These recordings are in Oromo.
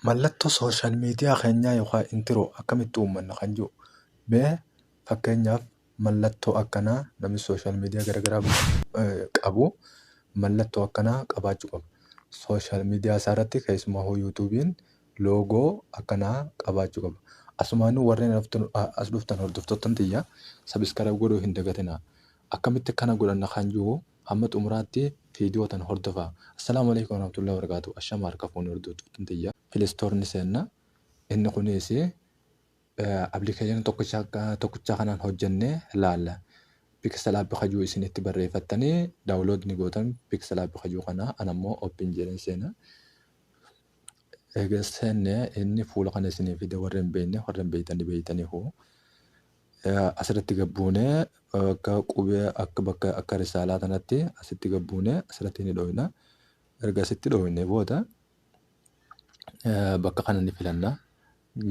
Mallattoo social media keenyaa yookaan intro akkamitti uummanna kan jiru, mee fakkeenyaaf mallattoo akkanaa namni social media garaagaraa qabu mallattoo akkanaa qabaachuu qaba. Social media isaa irratti, keessumaa YouTubeiin logo akkanaa qabaachuu qaba. Asumaanuu warreen as dhuftan, hordoftoota tiyya, subscribe godhuu hin dagatinaa. Akkamitti akkana godhanna kan jiru hamma xumuraatti viidiyoo tan hordofaa. Assalaamu alaikum warahmatullahi wabarakatuh. Ashama harka fuunee, hordoftoota tiyya. Play Store ni seenna. Inni kunis appilikeeshinii tokkicha kanaan hojjennee laalla. PixelLab kajuu isin itti barreeffattanii download ni gootan PixelLab kajuu kana. Anammoo open jedheen seena. Egaa seenne, inni fuula kana isinii fide. Warreen beekne, warreen beektanii beektanii hoo. Asirratti gabbuunee akka qubee akka bakka akka risaalaa kanatti asitti gabbuunee asirratti ni dhoofna. Erga asitti dhoofne booda bakka kana ni filanna.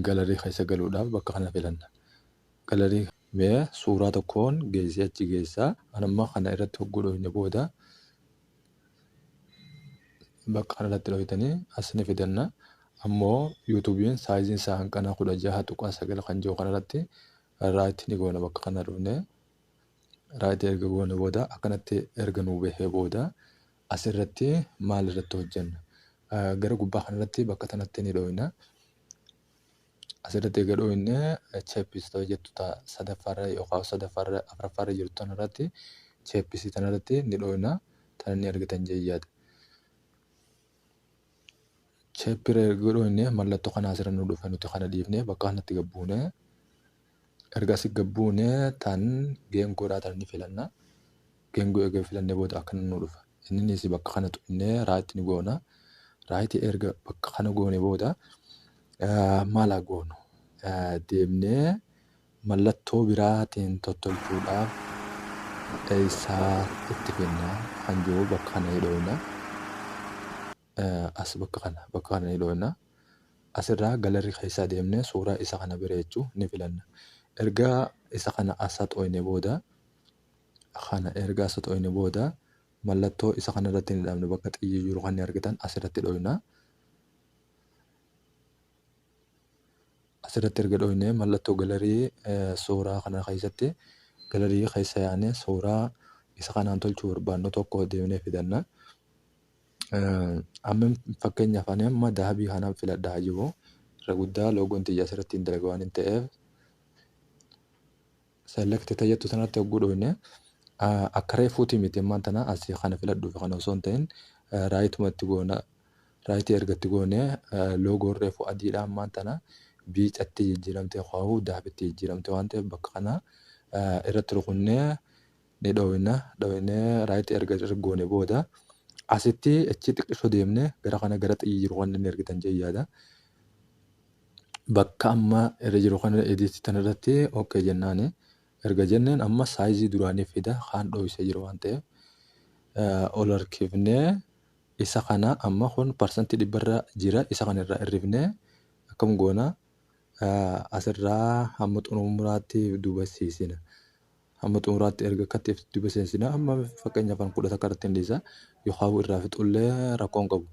Gallery keessa galuudhaaf bakka kana filanna. Gallery mee suuraa tokkoon geessee achi geessaa. Anamma kana irratti hogguu dhoofne booda bakka kana irratti dhoofitanii as ni fidanna. Ammoo YouTubeiin sizeiin isaa hanqana 16.9 kan jiru kanarratti right ni goona. Bakka kana dhufne right erga goone booda, akkanatti erga nuu bahee booda, asirratti maal irratti hojjenna? Gara gubbaa kanarratti bakka kanatti ni dhoofna. Asirratti erga dhoofne, shapes ta'uu jettu sadaffaarra yookaan sadaffaarra afuraffaarra jirtu tanarratti, shapes tanarratti ni dhoofna. Tan inni argatan jee yaada. Shapeirra erga dhoofne mallattoo kana asirra nu dhufa. Nuti kana dhiifne bakka kanatti gabbuune. Erga asi gabbuune tan geengoodhaa tan ni filanna. Geengoo erga filanne booda akkana nu dhufa. Innis bakka kana tuqnee right ni goona. Right erga bakka kana goone booda maal haa goonu? Deemnee mallattoo biraatiin tottolchuudhaaf eessaa itti finna kan jiru bakka kana ni dhoofna. As bakka kana ni dhoofna. Asirraa gallery keessaa deemnee suuraa isa kana bareechuu ni filanna. Erga isa kana as haxooyne booda, kana erga as haxooyne booda, mallattoo isa kana irratti ni dhaabne. Bakka xiyyi jiru kan ni argitan asirratti dhoofna. Asirratti erga dhoofne, mallattoo gallery suuraa kana keessatti gallery keessa yaanee suuraa isa kanaan tolchuu barbaannu tokko deemnee fidanna. Amma fakkeenyaaf ani amma dahabii kanaan filadhaa jiru. Irra guddaa logoon xiyya asirratti hin dalaga waan hin ta'eef. Select tayyattu sanatti hogguu dhoofne, akka reefuutii miti ammaan tana asii kana filadhuuf kana osoo hin ta'in, rightuma itti goona. Right erga itti goone, logoon reefu adiidha, ammaan tana biicatti jijjiiramtee kaa'uu dahabitti jijjiiramte waan ta'eef, bakka kana irratti rukunnee ni dhoofna. Dhoofnee right erga goone booda, asitti achi xiqqishoo deemnee gara kana gara xiyyi jiru kan inni argitan jee yaada. Bakka amma irra jiru kana edit tanarratti okay jennaani. Erga jenneen amma size duraanii fida, kaan dho'isee jiru waan ta'eef ol harkifnee isa kana amma kun 100% jira, isa kana irraa hirrifnee akkam goona? Asirraa hamma xumuraatti duuba siisina. Hamma xumuraatti erga akkatti duuba seensina, amma fakkeenyaaf 11 irratti hin dhiisa yookaan irraa fixullee rakkoon qabu.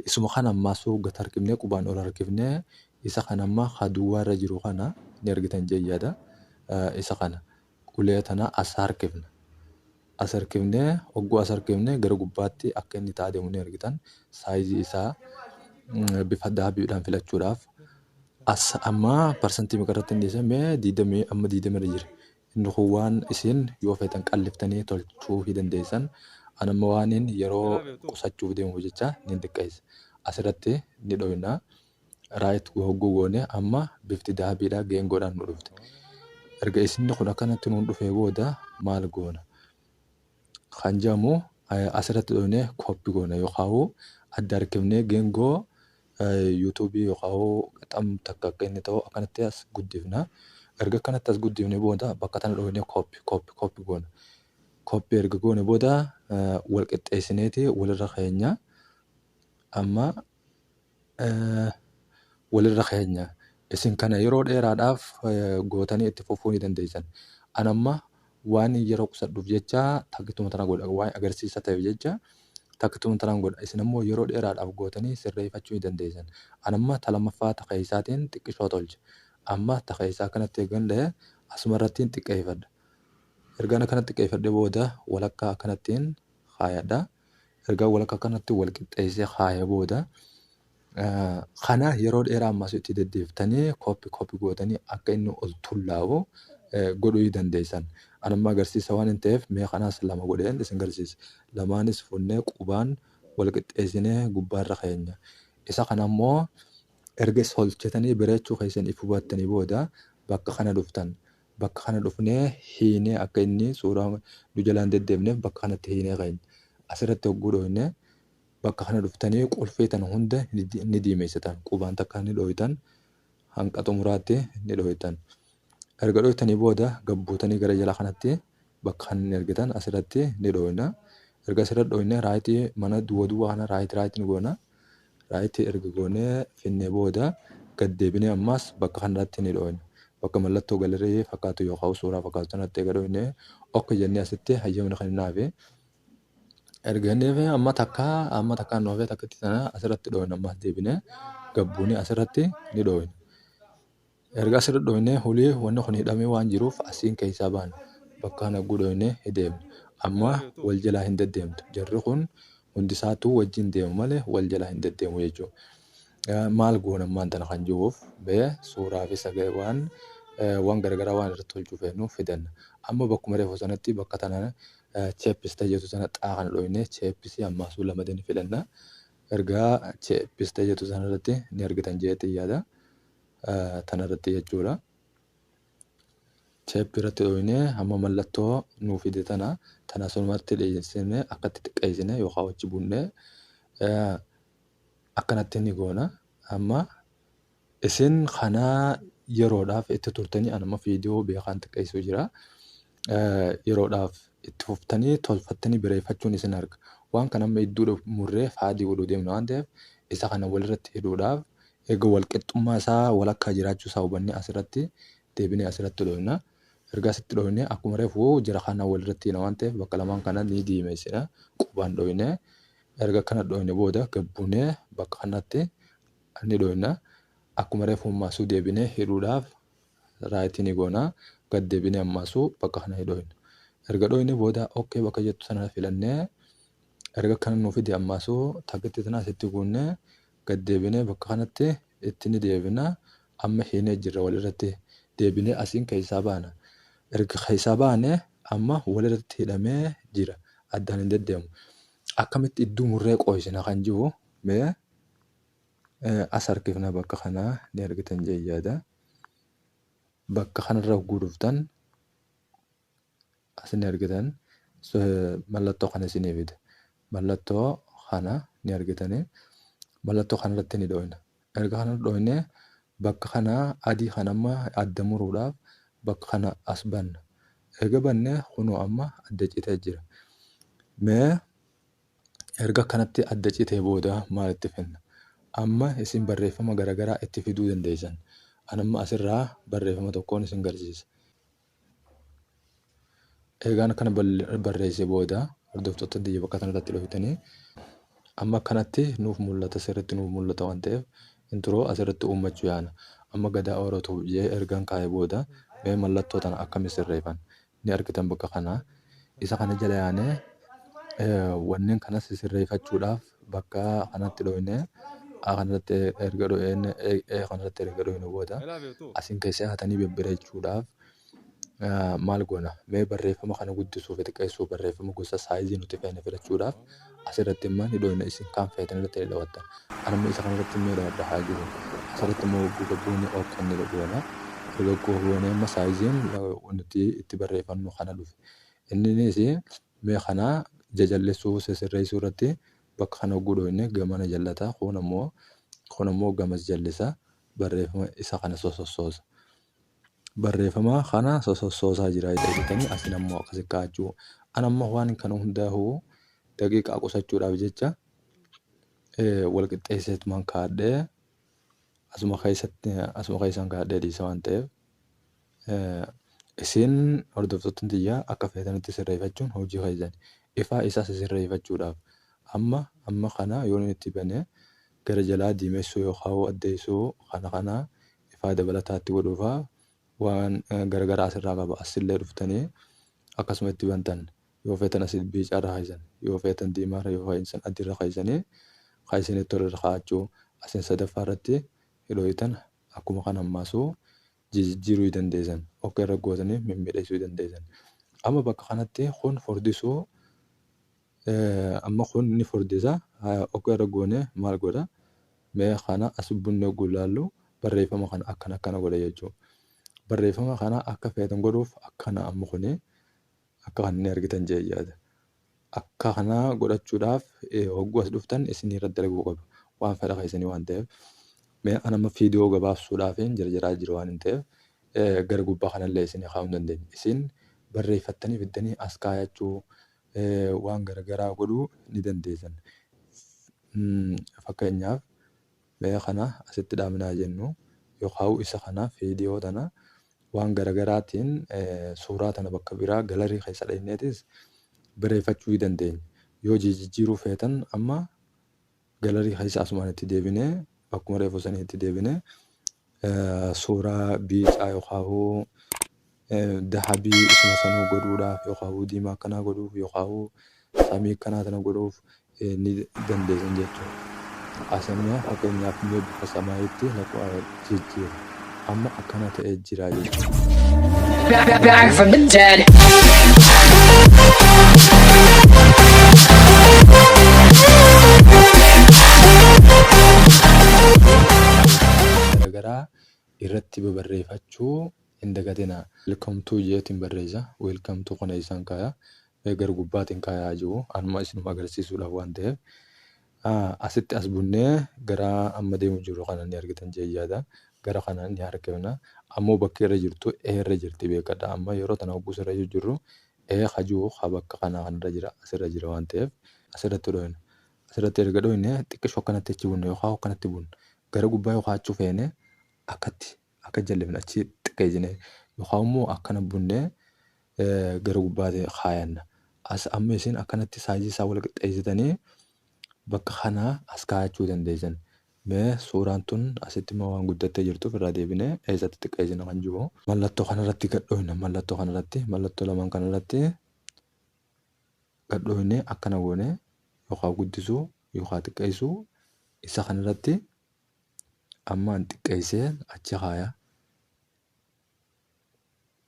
Isuma kana ammaasuu gad harkifnee, qubaan ol harkifnee, isa kana amma duwwaa irra jiru kana ni argitan jee yaada. Isa kana ulee tana as harkifna. As harkifnee, hogguu as harkifnee gara gubbaatti akka inni ta'aa deemu ni argitan. Size isaa bifa dahabiidhaan filachuudhaaf as amma parsantii meeqa irratti hin dhiise? Mee 20, amma 20 irra jira. Inni kun waan isin yoo feetan qalliftanii tolchuu fi dandeessan. Ani amma waan yeroo qusachuuf deemuuf jecha ni xiqqeessa. Asirratti ni dhoofna. Right hogguu goone amma bifti dahabiidhaa geengoodhaan nu dhufte. Erga isinni kun akkanatti nuun dhufee booda maal goona? Kan jedhamu asirratti dhoofnee copy goona yookaan adda harkifnee geengoo YouTube yookaan qixam takka akka inni ta'u akkanatti as guddifna. Erga akkanatti as guddifne booda bakka tana dhoofnee copy, copy, copy goona. Copy erga goone booda wal qixxeessineeti walirra keenya. Amma walirra keenya. Isin kana yeroo dheeraadhaaf gootanii itti fufuu ni dandeessan. Ani amma waan yeroo qusadhuuf jecha takkituma tana godha, waan agarsiisa ta'eef jecha. Takkituma tanaan godha. Isin ammoo yeroo dheeraadhaaf gootanii sirreeffachuu ni dandeessan. An amma ta lammaffaa ta keessaatiin xiqqishoo tolcha. Amma ta keessaa kanatti eegan dha'e asuma irrattiin xiqqeeffadha. Ergaan akkanatti xiqqeeffadhe booda walakkaa akkanattiin kaayadha. Ergaa walakkaa kanatti wal qixxeessee kaayee booda kana yeroo dheeraa ammas itti deddeebiftanii copy copy gootanii akka inni ol tullaa'u godhuu ni dandeessan. An amma agarsiisa waan hin ta'eef mee kanaas lama godheen isin agarsiisa. Lamaanis funnee qubaan wal qixxeessinee gubbaarra keenya. Isa kana ammoo erga tolchatanii bareechuu keessan if hubattanii booda bakka kana dhuftan. Bakka kana dhufnee hiinee akka inni suuraa nu jalaan deddeebneef bakka kanatti hiinee keenya. Asirratti hogguu dhoofne bakka kana dhuftanii qulfii tana hunda ni diimeessitan. Qubaan takka ni dhooytan, hanqa xumuraatti ni dhooytan. Erga dhooytanii booda gabbuutanii gara jala kanatti bakka kana ni argitan, asirratti ni dhooyna. Erga asirratti dhooyne right mana duwwa duwwaa kana right right ni goona. Right erga goonee finnee booda gad deebinee ammas bakka kanarratti ni dhooyna. Bakka mallattoo gallery fakkaatu yookaan suuraa fakkaatu sanatti erga dhooyne ok jennee asitti hayyamni kennaafi. Erga inni amma takka amma takka nu hafee takkatti sana asirratti dhooyna, ammas deebinee gabbuunee asirratti ni dhooyna. Erga asirratti dhooyne hulii wanni kun hidhamee waan jiruuf asiin keessaa baana. Bakka kana godhoyne deemna. Amma wal jalaa hin deddeemtu. Jarri kun hundi isaatu wajjin deemu malee wal jalaa hin deddeemu jechuudha. Maal goona ammaan tana kan jiruuf bee suuraa fi sagalee waan garagaraa waan irratti tolchuu feenu fidanna. Amma bakkuma reefu sanatti bakka tana shapes jettu sana xaa kana dhooyne shapes ammaa sun lama ni filanna. Ergaa shapes jettu sana irratti ni argitan jeetti yaada. Tana irratti jechuudha. Shape irratti dhooyne hamma mallattoo nuu fide tana sunumatti dhiyeessine akkatti xiqqeessine yookaan wajji bunnee akkanatti ni goona. Amma isin kana yeroodhaaf itti turtanii, anuma viidiyoo beekaan xiqqeessuu jira. Yeroodhaaf itti fuftanii tolfattanii bareeffachuun isin arga. Waan kana amma iddoo murree faadii godhuu deemna waan ta'eef isa kana walirratti hidhuudhaaf eega wal qixxummaa isaa walakkaa jiraachuu isaa hubannee asirratti deebinee asirratti dhooyna. Erga asitti dhooyne akkuma reefu jara kana walirratti hidha waan ta'eef bakka lamaan kana ni diimeessina, qubaan dhooyne. Erga kana dhooyne booda gabbuunee bakka kanatti ni dhooyna. Akkuma reefu ammaasuu deebinee hidhuudhaaf right ni goona. Gad deebinee ammaasuu bakka kana hidhooyna. Erga dhooyne booda okay bakka jettu sana filannee erga kana nuu fide ammaasuu takkitti tana asitti guunnee gad deebinee bakka kanatti itti ni deebina. Amma hiinee jirra, walirratti deebinee asiin keessaa baana. Erga keessaa baane amma walirratti hidhamee jira. Addaan hin deddeemu. Akkamitti iddoo murree qooysina kan jiru mee as harkifna, bakka kanaa ni argitan jee yaada. Bakka kanarra hogguu dhuftan as ni argitan, mallattoo kana isinii fida. Mallattoo kana ni argitanii, mallattoo kanarratti ni dhooyna. Erga kana dhooyne bakka kana adii kana amma adda muruudhaaf bakka kana as banna. Erga banne kunoo amma adda citee jira. Mee erga kanatti adda citee booda maal itti finna? Amma isin barreeffama garaagaraa itti fiduu dandeessan. An amma asirraa barreeffama tokkoon isin garsiisa. Eegaan kana barreessee booda, hordoftoota biyya, bakka kanarratti dhoofitanii amma akkanatti nuuf mul'ata, sirriitti nuuf mul'ata waan ta'eef intro asirratti uummachuu yaana. Amma Gadaa Orootu jee ergaan kaa'ee booda mee mallattoo tana akkamitti sirreeffan ni argitan bakka kana. Isa kana jala yaanee wanneen kanas sirreeffachuudhaaf bakka kanatti dhooyne, A kanarratti erga dhooyne, E kanarratti erga dhooyne booda asiin keessa hatanii bebbereechuudhaaf maal goona? Mee barreeffama kana guddisuu fi xiqqeessuu, barreeffama gosa size nuti feene filachuudhaaf asirratti immoo ni dhooyna. Isin kan feetan irratti ni dhawattan. Anamma isa kanarratti immoo dhawadha haa jiru. Asirratti immoo hogguu gabbuun ok ni goona. Erga goone amma sizeiin nuti itti barreeffannu kana dhufe. Inninis mee kana jajallisuu sirreessuu irratti bakka kana hogguu dhooyne gamana jallata, kun ammoo gamas jallisa, barreeffama isa kana sosossoosa. Barreeffama kana sosossoosaa jira jettanii asin ammoo akkasi kaa'achuu. An ammoo waan kana hundaa'uu daqiiqaa qusachuudhaaf jecha wal qixxeesseetumaan kaa'adhee asuma keessatti asuma keessan kaa'adhee dhiisa waan ta'eef isin hordoftoota tiyyaa akka feetanitti sirreeffachuun hojii keessan. Ifaa isaa sirreeffachuudhaaf Amma kana yoo inni itti bane gara jalaa diimessuu yookaan addeessuu kana kana ifaa dabalataatti godhuufaa waan garagaraa asirraa qaba. Asillee dhuftanii akkasuma itti bantan. Yoo feetan asii biicaarra kaaysan, yoo feetan diimaarra, yoo feetan adiirra kaaysanii kan isinitti tolu irra kaa'achuu. Asin sadaffaa irratti hidhooytan akkuma kana ammaasuu jijjiiruu dandeessan. Ok irra gootanii mimmiidhagsuu dandeessan. Amma bakka kanatti kun furdisuu, amma kun ni furdisa. Ok irra goonee maal godha? Mee kana as bunnee gulaallu barreeffama kana akkana akkana godha jechuudha. Barreeffama kana akka feetan godhuuf akkana amma kuni akka kan inni argitan jee yaada. Akka kana godhachuudhaaf hogguu as dhuftan isin irratti dalaguu qaba. Waan fedha keessanii waan ta'eef. Mee an amma viidiyoo gabaabsuudhaaf jarjaraa jira waan hin ta'eef gara gubbaa kanallee isin kaa'uu hin dandeenya. Isin barreeffattanii fiddanii as kaayachuu waan garagaraa godhuu ni dandeessan. Fakkeenyaaf mee kana asitti dhaabnaa jennu yookaan isa kana viidiyoo tana waan garagaraatiin suuraa tana bakka biraa galarii keessa dhaqneetis bareeffachuu ni dandeenya. Yoo jijjiiruu feetan amma galarii keessa asumaan itti deebinee bakkuma reefu sanii itti deebinee suuraa biicaa yookaan dahabii isuma sanuu godhuudhaaf yookaan diimaa akkanaa godhuuf yookaan samii akkanaa tana godhuuf ni dandeessan jechuudha. As amma fakkeenyaaf mee bifa samaayitti jijjiira. Amma akkana ta'ee jira jechuudha. Back, back from the dead. Garagaraa irratti babarreeffachuu hin dagatinaa. Welcome to jeetiin barreessa. Welcome to kana isaan kaaya. Gara gubbaatiin kaayaa jiru. Anuma isinuma agarsiisuudhaaf waan ta'eef. Asitti as bunnee gara amma deemu jiru kana ni argitan jee yaada. Gara kana ni harkifna. Ammoo bakki irra jirtu E irra jirti beekadha. Amma yeroo tana hogguu irra jirru E hajuu ha bakka kanaa kanarra jira asirra jira waan ta'eef asirratti dhoyna. Asirratti erga dhoyne xiqqishoo akkanatti achi bunne yookaan akkanatti bunne gara gubbaa yoo kaachuu feene akkatti akka jallifne achi xiqqeessine yookaan immoo akkana bunnee gara gubbaatti kaayanna. As amma isin akkanatti saayizii isaa wal qixxeessitanii bakka kanaa as kaayachuu dandeessan. Mee suuraan tun asitti immoo waan guddattee jirtuuf irraa deebinee eessatti xiqqeessina kan jiru. Mallattoo kanarratti gad dhoyna. Mallattoo kanarratti, mallattoo lamaan kanarratti gad dhoynee akkana goone yookaan guddisuu yookaan xiqqeessuu isa kanarratti amma an xiqqeessee achi kaaya.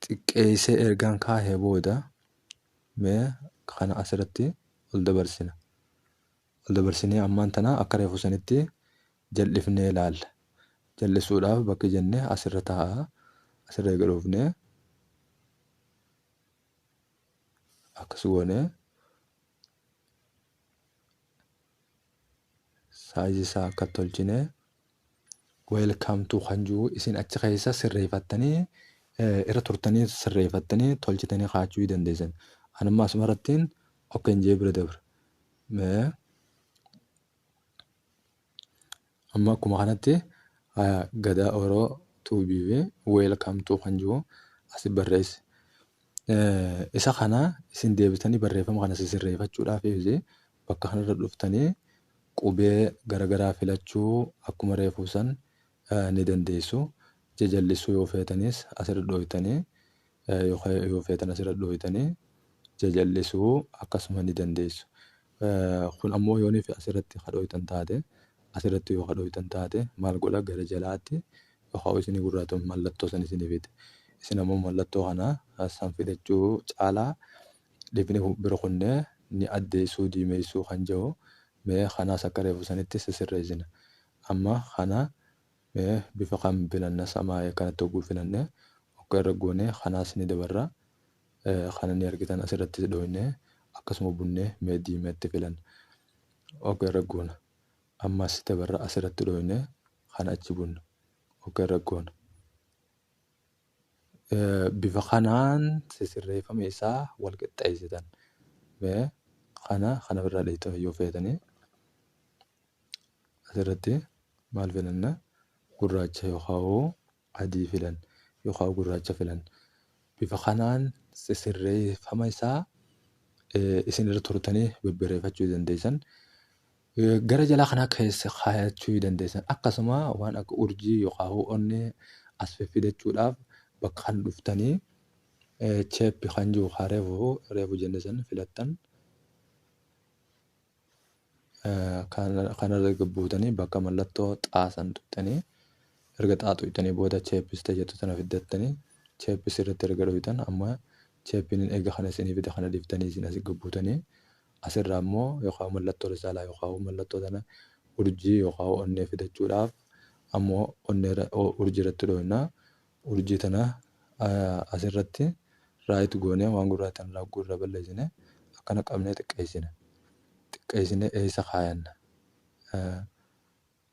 Xiqqeessee ergaan kaahee booda mee kana asirratti ol dabarsina. Ol dabarsinee ammaan tana akka reefu sanitti jal'ifnee ilaalla. Jal'isuudhaaf bakki jenne asirra taa'a. Asirra eega dhufnee akkas goonee saayizii isaa akka tolchinee welcome to kan jiru isin achi keessa sirreeffattanii irra turtanii sirreeffattanii tolchitanii kaa'achuu dandeessan. Anamma asuma irrattiin okeen jee bira dabra. Mee amma akkuma kanatti Gadaa Oroo Tuubii fi welcome to kan jiru asi barreesse. Isa kana isin deebitanii barreeffama kana sirreeffachuudhaaf bakka kanarra dhuftanii qubee garagaraa filachuu akkuma reefuu san ni dandeessu. Jajallisuu yoo feetanis asirra dhooytanii, yoo feetan asirra dhooytanii jajallisuu akkasuma ni dandeessu. Kun ammoo yooniif asirratti kadhooytan taate, asirratti yoo kadhooytan taate maal godha? Gara jalaatti yookaan isinii gurraatu mallattoo san isinii fide. Isin ammoo mallattoo kana san fidachuu caalaa dhibni bira kunnee ni addeessuu diimeessuu kan jiru mee kanaas akka reefu sanitti sisirreessina. Amma kana mee bifa kam filanna? Samaayee kanatti hogguu filanne akka irra goone kanaas ni dabarra. Kana ni argitan, asirratti dhooyne akkasuma bunnee mee diimeetti filanna. Akka irra goona. Ammas dabarra, asirratti dhooyne kana achi bunna. Akka irra goona. Bifa kanaan sisirreeffama isaa wal qixxeessitan. Mee kana kana irraa dheeytan yoo feetanii asirratti maal filanna? Gurraacha yookaan adii filan yookaan gurraacha filan. Bifa kanaan sisirreeffama isaa isin irra turtanii bebbereeffachuu dandeessan. Gara jalaa kanaa keessa kaayachuu dandeessan. Akkasuma waan akka urjii yookaan onnee as fiffidachuudhaaf bakka kan dhuftanii shape kan jiru haa reefu jenne san filattan. Kanarra buutanii bakka mallattoo xaasan tuqxanii, erga xaa tuqxanii booda shapes jettu tana fiddattanii, shapes irratti erga dhoytan, amma shapeiin eega kana isinii fide, kana dhiiftanii isin asii gabbuutanii asirraa immoo yookaan mallattoo risaalaa yookaan mallattoo tana urjii yookaan onnee fidachuudhaaf ammoo onnee urjii irratti dhoyna. Urjii tana asirratti right goonee waan gurraacha irraa gurra balleessine akkana qabnee xiqqeessina. Xiqqeessinee eessa kaayanna?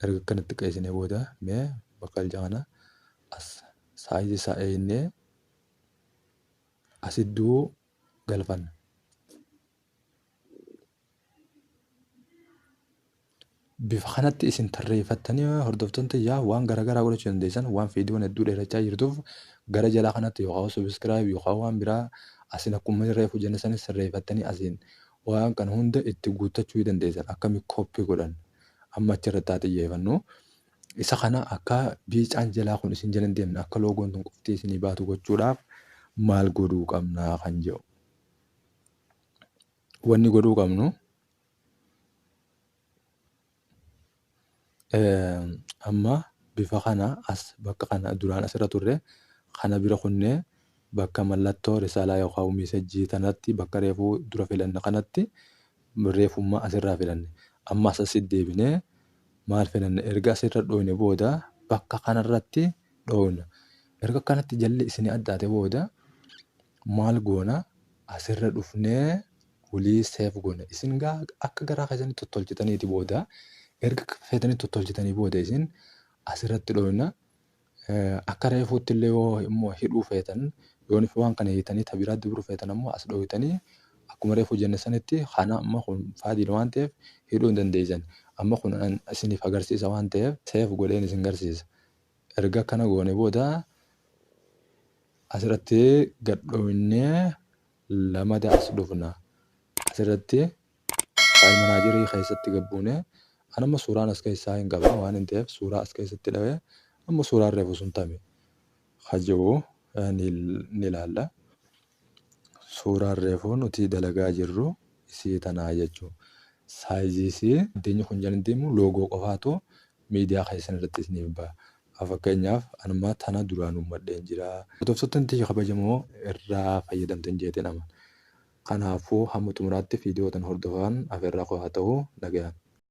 Erga akkana xiqqeessinee booda mee bakka ija kana as size isaa eeynee asidduu galfanna. Bifa kanatti isin tarreeffattanii, hordoftoonni tiyyaa, waan garaagaraa godhachuu dandeessan. Waan viidiyoon hedduu dheerachaa jirtuuf gara jalaa kanatti yookaan subscribe yookaan waan biraa asin akkuma reefu jenne sanis sirreeffattanii asiin waan kana hunda itti guuttachuu dandeessan. Akkami copy godhan amma achirratti haa xiyyeeffannu. Isa kana akka biicaan jalaa kun isin jala hin deemne, akka loogoon tun qofti isinii baatu gochuudhaaf maal godhuu qabnaa kan jedhu. Wanni godhuu qabnu amma bifa kana as bakka kana duraan asirra turre kana bira kunnee bakka mallattoo risaalaa yookaan message tanatti, bakka reefuu dura filanne kanatti, reefummaa asirraa filanne, amma as asitti deebinee maal filanne? Erga asirra dhooyne booda bakka kanarratti dhooyna. Erga kanatti jalli isinii addaate booda maal goona? Asirra dhufnee walii save goona. Isin gaa akka garaa keessanii tottolchitaniiti booda, erga feetanii tottolchitanii booda isin asirratti dhooyna. Akka reefuutti illee yoo immoo hidhuu feetan, yoon waan kana hiitanii tabiraa dabruu feetan, ammoo as dhooytanii akkuma reefuu jenne sanitti. Kana amma kun faadiidha waan ta'eef hidhuu hin dandeessan. Amma kun isiniif agarsiisa waan ta'eef save godheen isin garsiisa. Erga akkana goone booda asirratti gad dhooynee lamada as dhufna. Asirratti file manager keessatti gabbuune an amma suuraan as keessaa hin qaba waan hin ta'eef suuraa as keessatti dhawee amma suuraan reefu sun tame haji'u ni ilaalla. Suuraan reefu nuti dalagaa jirru isii tanaa jechuudha. Size isii addeenyi kun jala deemu loogoo qofaatu miidiyaa keessan irratti isiniif ba'a. Fakkeenyaaf anuma tana duraan uummadheen jira. Hordoftoota tiyya kabajamoo, irraa fayyadamtan jeeteen amana. Kanaafuu hamma xumuraatti viidiyoo tan hordofaan afeerraa koo haa ta'u, nagayaan.